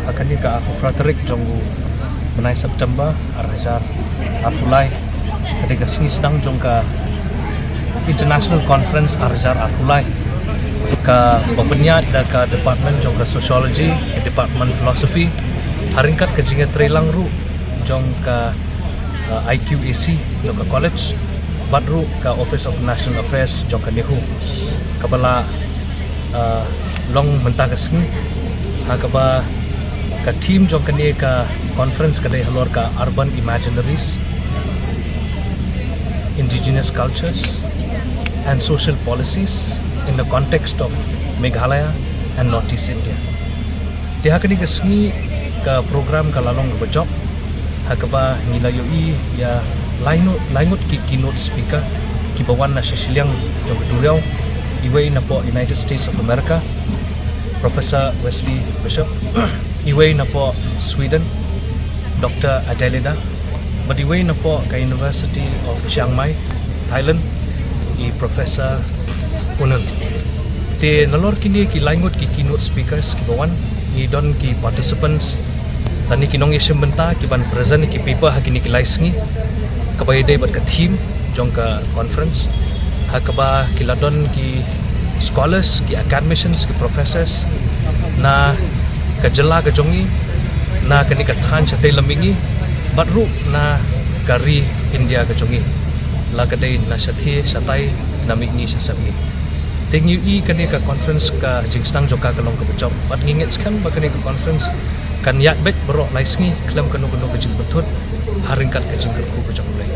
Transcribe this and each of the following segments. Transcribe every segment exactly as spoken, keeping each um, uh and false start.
Ha kane ka arphew phra tarik jong u bnai September ar hajar arphew lai, ka dei ka sngi sdang jong ka International Conference ar hajar arphew lai, kaba pynïaid da ka Department jong ka Sociology, ka Department Philosophy, ha ryngkat ka jingïatreilang ruh jong ka uh, I Q A C jong ka college, bad ruh ka Office of National Affairs jong ka NEHU, kaba la uh, long mynta ka sngi, ha kaba ka theme jong kane ka conference ka dei halor ka Urban Imaginaries, Indigenous Cultures and Social Policies in the Context of Meghalaya and Northeast India. Te ha kane ka sngi ka program ka la long kaba jop, ha kaba ngi la ïohi ïa lai ngut, lai ngut ki keynote speaker kiba wan na shashiliang jong ka duriaw, iwei napoh United States of America, Professor Wesley Bishop, iwei napoh Sweden, Doctor Adelida, bad iwei napoh ka University of Chiang Mai, Thailand, i Professor Unan. Te nalor kine ki lai ngut ki keynote speakers kiba wan, ngi don ki participants lane ki nongïashim bynta kiban present ki paper ha kine ki lai sngi, kaba ïadei bad ka theme jong ka conference, ha kaba ki la don ki scholars, ki academicians, ki professors na ka jylla ka jong ngi, na kane ka thaiñ shatei lam mihngi, bad ruh na ka ri India ka jong ngi, la ka dei na shathie shatai na mihngi sha sepngi. Te ngi ïohi kane ka conference ka jingsdang jong ka ka long kaba jop, bad ngi ngeit skhem ba kane ka conference kan ïaid beit baroh lai sngi khlem kano kano ka jingpynthut, ha ryngkat ka jingkyrkhu ka jong U Blei.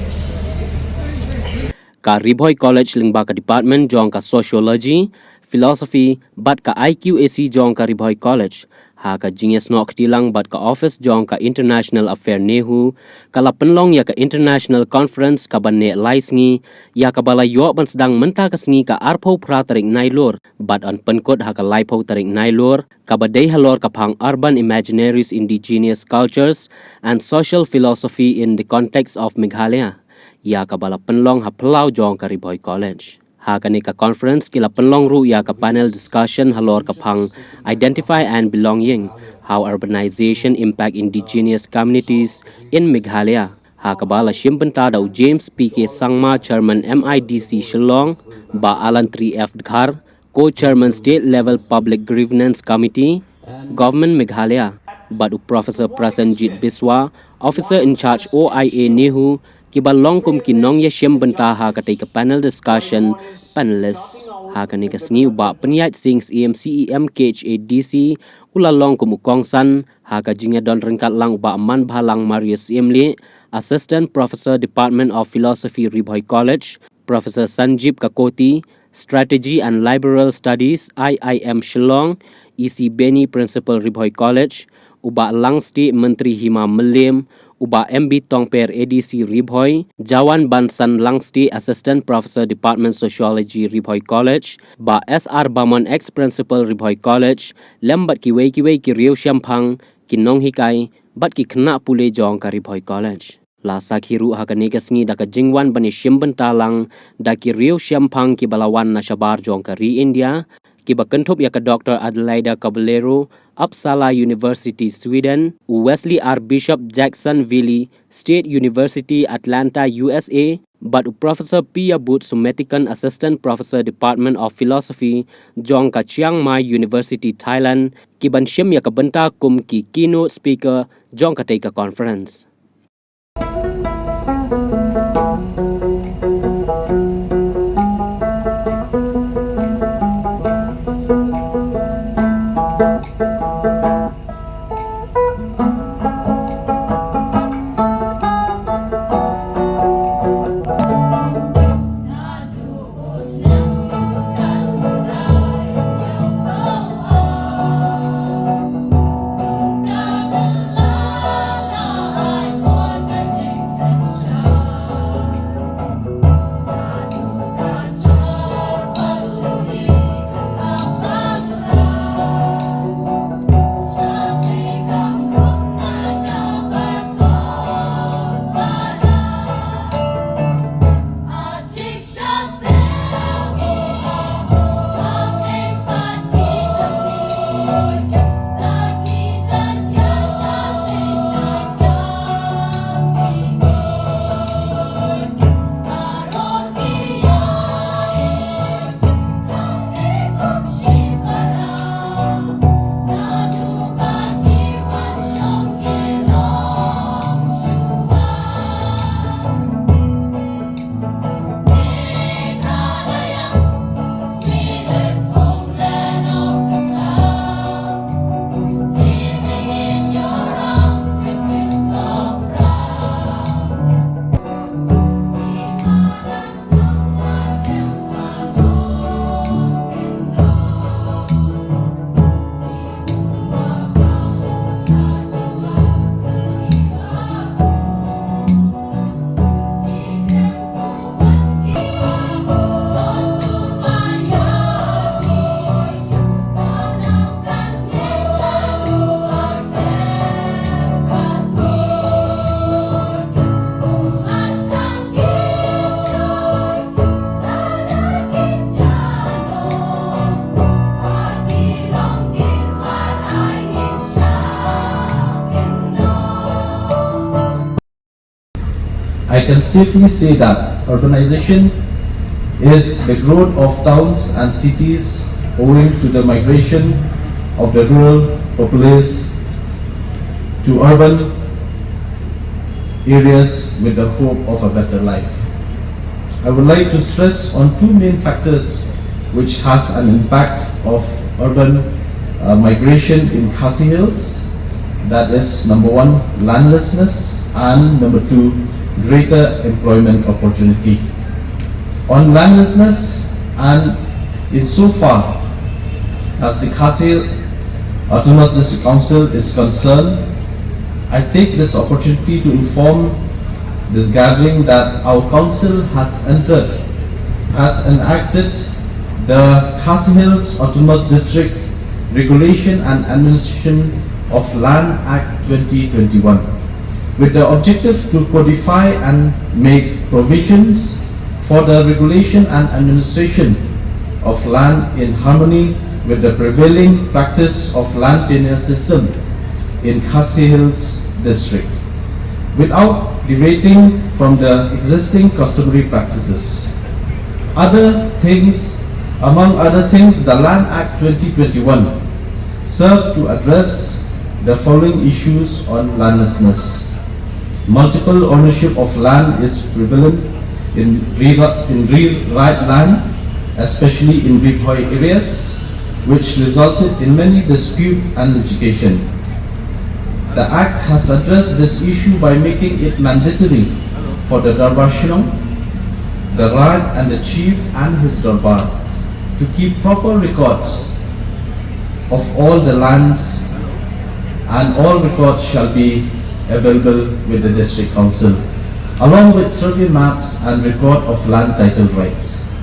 Ka Ri Bhoi College lyngba ka department jong ka Sociology, Philosophy bad ka I Q A C jong ka Ri Bhoi College, ha ka jingïasnoh kti lang bad ka office jong ka International Affair NEHU, ka la pynlong ïa ka International Conference kaba neh lai sngi, ïa kaba la ïoh ban sdang mynta ka sngi ka arphew phra tarik Nailur bad yn pynkut ha ka laiphew tarik Nailur, kaba dei halor ka phang Urban Imaginaries, Indigenous Cultures and Social Philosophy in the Context of Meghalaya, ïa kaba la pynlong ha phyllaw jong ka Ri Bhoi College. Ha kane ka conference ki la pynlong ruh ïa ka panel discussion halor ka phang Identify and Belonging, How Urbanization Impact Indigenous Communities in Meghalaya, ha kaba la shim bynta da u James P K Sangma, Chairman M I D C Shillong, Bah Alan Tri F Dkhar, Co-Chairman State Level Public Grievance Committee, Government Meghalaya, bad u Professor Prasenjit Biswa, Officer in Charge O I A NEHU, kiba long kum ki nongïashim bynta ha katei ka panel discussion, panelists. Ha kane ka sngi u Bah Pynïaid Sing Syiem, C E M K H A D C, u la long kum u kongsan, ha ka jingïadon ryngkat lang u Bah Manbhalang Marius Syiemlieh, Assistant Professor, Department of Philosophy, Ri Bhoi College, Professor Sanjeev Kakoti, Strategy and Liberal Studies, I I M Shillong, E C Beni, Principal, Ri Bhoi College, u Bah Langstieh Myntri, Hima Mylliem, u Bah M B Tongper, A D C, Ri Bhoi, Jawan Bansan Langstieh, Assistant Professor, Department Sociology, Ri Bhoi College, Bah S R Bamon, Ex Principal, Ri Bhoi College, lem bad kiwei kiwei ki riew shemphang, ki nonghikai bad ki khynnah pule jong ka Ri Bhoi College. La sakhi ruh ha kane ka sngi da ka jingwan ban ïashim bynta lang da ki riew shemphang kiba la wan na shabar jong ka ri India, kiba kynthup ïa ka Doctor Adelaida Caballero, Uppsala University, Sweden, u Wesley R Bishop, Jackson Vili State University, Atlanta, U S A, bad u Professor Piyabut Sumetikon, Assistant Professor, Department of Philosophy, jong ka Chiang Mai University, Thailand, kiban shim ïa ka bynta kum ki keynote speaker jong katei ka conference. I can safely say that urbanization is the growth of towns and cities owing to the migration of the rural populace to urban areas with the hope of a better life. I would like to stress on two main factors which has an impact of urban uh, migration in Khasi Hills. That is number one, landlessness, and number two, greater employment opportunity. On landlessness, and insofar as the Khasi Autonomous District Council is concerned, I take this opportunity to inform this gathering that our council has entered, has enacted the Khasi Hills Autonomous District Regulation and Administration of Land Act twenty twenty-one, with the objective to codify and make provisions for the regulation and administration of land in harmony with the prevailing practice of land tenure system in Khasi Hills District, without deviating from the existing customary practices. Other things, among other things, the Land Act twenty twenty-one serve to address the following issues on landlessness. Multiple ownership of land is prevalent in rear, in rear right land, especially in Ri Bhoi areas, which resulted in many dispute and litigation. The Act has addressed this issue by making it mandatory for the Darbar Shnong, the Raj and the Chief and his Darbar to keep proper records of all the lands, and all records shall be available with the District Council, along with survey maps and record of land title rights.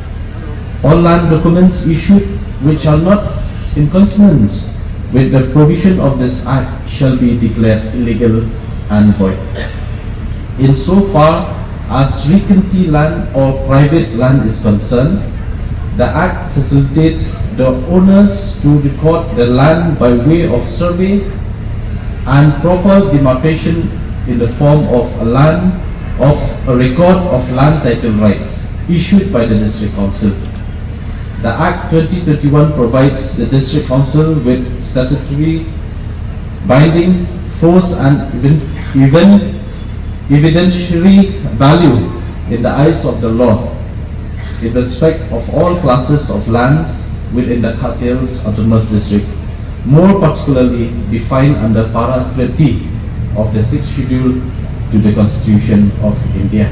All land documents issued which are not in consonance with the provision of this Act shall be declared illegal and void. Insofar as Ri Kynti land or private land is concerned, the Act facilitates the owners to record the land by way of survey and proper demarcation in the form of a land of a record of land title rights issued by the District Council. The Act twenty twenty-one provides the District Council with statutory binding force and even, even evidentiary value in the eyes of the law in respect of all classes of lands within the Khasi Hills Autonomous District, more particularly defined under Para twenty of the Sixth Schedule to the Constitution of India.